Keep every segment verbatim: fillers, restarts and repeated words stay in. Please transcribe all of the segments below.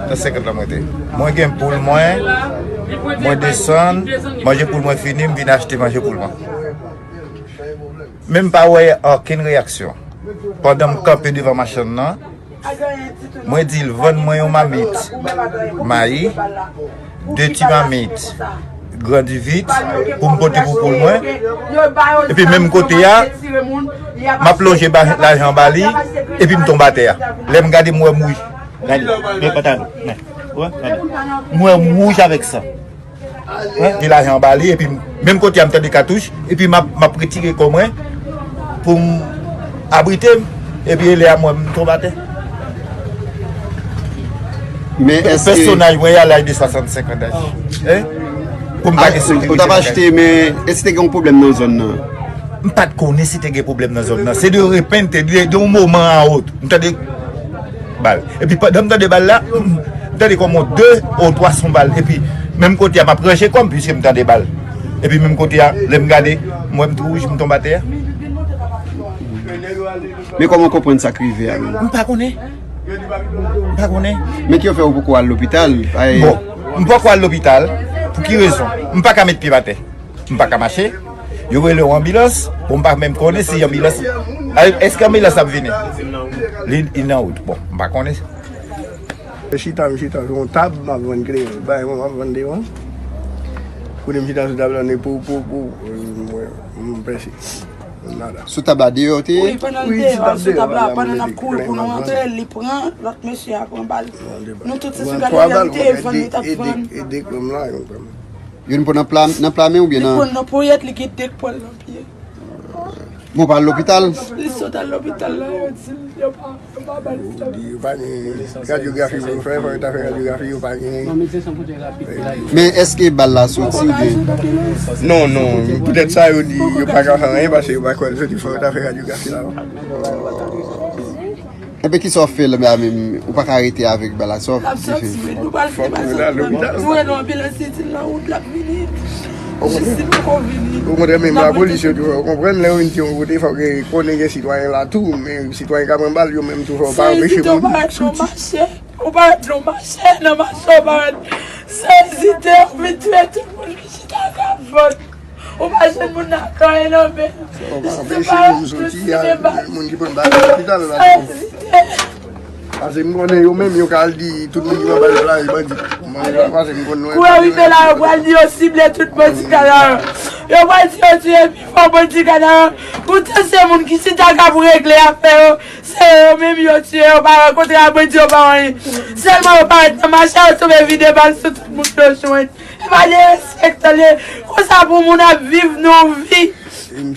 Nan senkant lan mwen te. Mwen gen poul mwen, mwen desann, manje poul mwen fini, m vin achte manje poul mwen. Men m pa wè okenn reyaksyon. Pandan m kanpe devan machann nan, mwen di l vann mwen yon mamit mayi, de ti mamit grandivit pou m pote pou poul mwen. Epi menm kote a, m ap lonje ba- lajan ba li, epi m tonbe atè a. Lè m gade, m wè m wouj. Gade, men pantalon, men. Wè, gade. M wè m wouj avèk san. Wè, gen lajan anba li, epi menm kote a m tande katouch, epi m ap, m ap retire kò mwen pou m abrite m, epi e lè a m wè m tonbe atè. Men èske Pèsonaj mwen a laj de swasannsenk an daj. Hein? Pou m pa gen sekirite. Ou t ap achte, men èske te gen yon pwoblèm nan zòn nan? M pa t konnen si te gen pwoblèm nan zòn nan. Se de repente, de, de yon moman a wot. M tande bal. Epi pandan m tande bal la, m tande kòm yon de ou twa son bal. Epi menm kote a, m ap ranje kò m, piske m tande bal. Epi menm kote a, lè m gade, m wè m tou wouj, m tonbe atè a. Men kòman w konprann sa k rive a menm? M pa konnen. M pa konnen. Men ki yo fè ou poko al lopital? Ay, Bon, m poko al lopital. Pou ki rezon? M pa ka met pye m atè. M pa ka mache. Yo rele yon anbilans. Bon, m pa menm konnen si anbilans. Ay, èske anbilans ap vini? Li, li nan wout. Bon, m pa konnen. Chita, m chita sou yon tab, m ap vann kleyon. Bay mwen, m ap vann devan. Kote m chita sou tab la, ne pou, pou, pou, mwen, m pèse. Nada. Sou tab la deyò ou te ye? Wi, pandan l deyò, sou tab la, pandan n ap kouri pou nou antre, li pran, lòt mesye a pran bal. Nou tout se sou Twa gade bal, li te vann, mwen, li t ap e de, vann. E de grenn la, yon grenn. Youn pran nan pla, nan pla men oubyen Li nan? Pran nan ponyèt, li kite k pran l nan pye. Bon, pa al lopital? Li sot al lopital la, yo di l, yo pa, yo pa ba l. Yo pa gen radyografi pou yo fè, fò yo ta fè radyografi, yo pa gen. Men èske bal la soti oubyen? Non, non, poutèt sa yo di yo pa ka fè anyen paske yo pa kwè l soti, fò yo ta fè radyografi la. Enben kisa w fè la menm? Ou pa ka rete avèk bal la, sa w L ap soti, men nou pral fè bal soti. Nou wè nan anbilans, li di l nan wout, l ap vini. Jis li poko vini. Okontrè, menm lapolis yo tou fè w konprann, lè yo vin ti yon kote, fòk yo konnen gen sitwayen la tou, men sitwayen ka pran bal, yo menm tou fè w pa San anpeche ezite, ou moun. parèt nan mache, ou parèt nan mache, nan mache, ou parèt. San ezite, ou vin tiye tout moun ki chita k ap vann. Ou pa jwenn moun nan ka anyen nan men. Jis ou parèt, ou tire bal. Moun ki pran bal nan lopital la. San ezite. Paske m konnen yo menm, yo ka al di tout moun ki pran bal yo la, yo bandi. Mwen, yo pa pase m konn nou. Kou yo rive la, yo pral di yo sible tout bandi Kanaran. Yo pral di yo tiye pi fò bandi Kanaran. Poutan se moun ki chita k ap regle afè yo. Se yo menm yo tiye, yo pa rankontre ak bandi, yo pa anyen. Sèlman yo parèt nan mache, yo tonbe vide bal sou tout moun yo jwenn. E pa de respè, tande. Konsa pou moun ap viv nan vi. M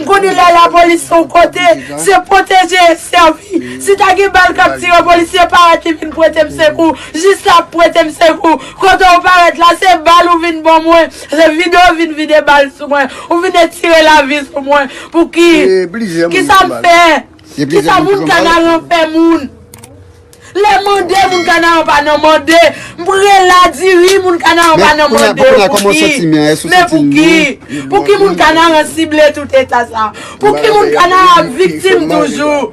konnen lè lapolis yon kote, se pwoteje e sèvi. Si ta gen bal k ap tire, polisye parèt, li vin prete m sekou. Jis l ap prete m sekou. Kote w parèt la, se bal ou vin ban mwen, se vide w vin vide bal sou mwen. Ou vin etire lavi sou mwen. Pou ki? Kisa m fè? Kisa moun Kanaran fè moun? Lè mande, moun Kanaran pa nan mande. M prela diri, moun Kanaran pa nan mande. Pou ki? Men pou ki? Pou ki moun Kanaran sible tout eta sa? Pou ki moun Kanaran ap viktim toujou?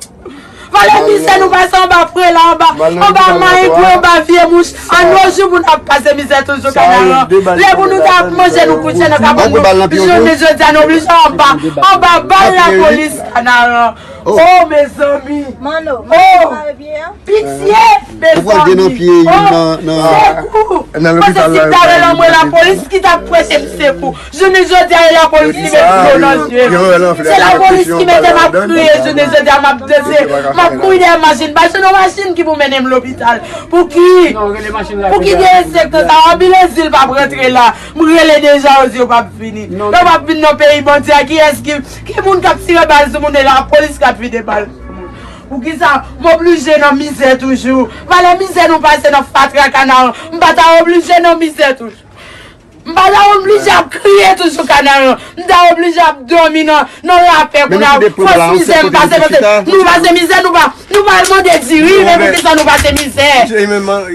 Valè mizè nou pase anba prela, anba, anba mayengwe, anba vye mouch. An nou jou pou n ap pase mizè toujou Kanaran. Lè pou nou ta ap manje, nou kouche nan kabann nou. Jounen jodi a, nou oblije anba, anba bal lapolis Kanaran. Oh, mezanmi. Manno, Oh. Manno, pye an. Pitye, mezanmi. Ou pral gen nan pye youn nan, nan Sekou. Paske si m ta rele anmwe lapolis ki t ap prete m sekou. Jounen jodi a, e lapolis ki mete dlo nan zye m. Se lapolis ki mete m ap kriye jounen jodi a, m ap danse. M ap kouri dèyè machin. Pa jwenn yon machin ki pou mennen m lopital. Pou ki? Pou ki gen ensektan sa? Anbilans di l p ap rantre la. M rele deja, yo di yo p ap vini. Yo p ap vin nan peyi Bondye a. Kiyès ki, ki moun k ap tire bal sou moun e lapolis k ap vide bal sou moun? Poukisa m oblije nan mizè toujou? Valè mizè nou pase nan fatra Kanaran. M pa ta oblije nan mizè toujou. M pa ta oblije ap kriye toujou Kanaran. M ta oblije ap dòmi nan, nan lapè kounye a. Fòs mizè m pase, pase. Nou pase mizè, nou pa, nou pa al mande diri, men poukisa nou pase mizè?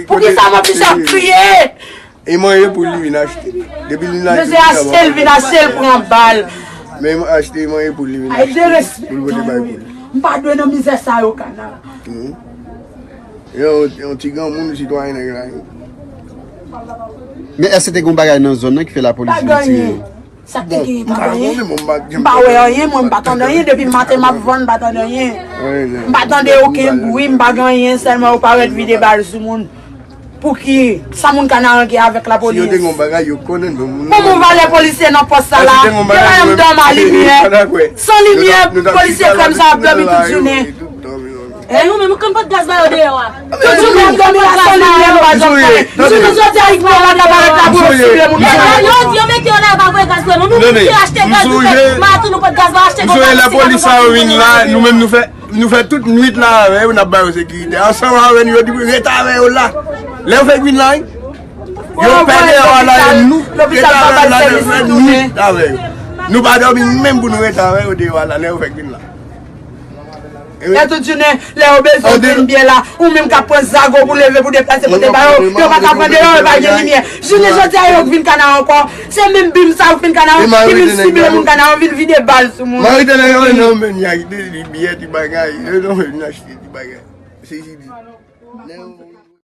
Poukisa m oblije ap kriye? E manje pou li vin achte. Depi li vin achte. Mesye achte, l vin achte, l pran bal. Men achte manje pou li vin achte. Ay, derespè. Pou l pote bay pou li. M pa dwe nan mizè sa yo, Kanaran. Yon, yon ti granmoun sitwayen nèg la ye. Men èske te gen yon bagay nan zòn nan ki fè lapolis vin tire yo? Sa k te gen pa gen anyen. M pa wè anyen, mwen, m pa tande anyen. Depi maten m ap vann, m pa tande anyen. M pa tande okenn bri, m pa gen anyen. Sèlman yo parèt vide bal sou moun. Pouki sa moun Kanaran gen avèk lapolis? Si yo te gen yon bagay, yo konnen, men moun. Pou mwen valè polisye nan pòs sa la, yo la yon dòm a limyè. San limyè, polisye krèm sa ap dòmi tout jounen. E nou menm, ou konn pot gaz ba yo deyò a? Tout jounen ap dòmi la san limyè, nou pa janm fè. Jounen jodi a, Igbo la ka parèt la pou yo sible moun. Yo di yo mete yo la, yo pa voye gaz pou yo. Nou menm ki achte gaz, nou fè maten, nou pot gaz ba, achte gaz. M sonje lè polis sa yo vin la, nou menm nou fè. Nou fè tout nwit la avè yo, n ap ba yo sekirite. Ansanm avè nou, yo di pou rete avè yo la. Lè yo fèk vin la, wi. Yo pè deyò a la, e nou, rete avè yo la, nou fè nwit avè yo. Nou pa dòmi menm pou nou rete avè yo deyò a la, lè yo fèk vin la. Lè tout jounen, lè yo bezwen vin byen la, ou menm k ap pran zago pou leve, pou deplase, pote ba yo, yo pa ka pran deyò, yo pa gen limyè. Jounen jodi a, yo k vin Kanaran ankò. Se menm bim sa yo k vin Kanaran, ki vin sible moun Kanaran, vin vide bal sou moun. Marite nan yon nan men, y a kite li biyè ti bagay, yo nan men, y a achte ti bagay. Se jidi.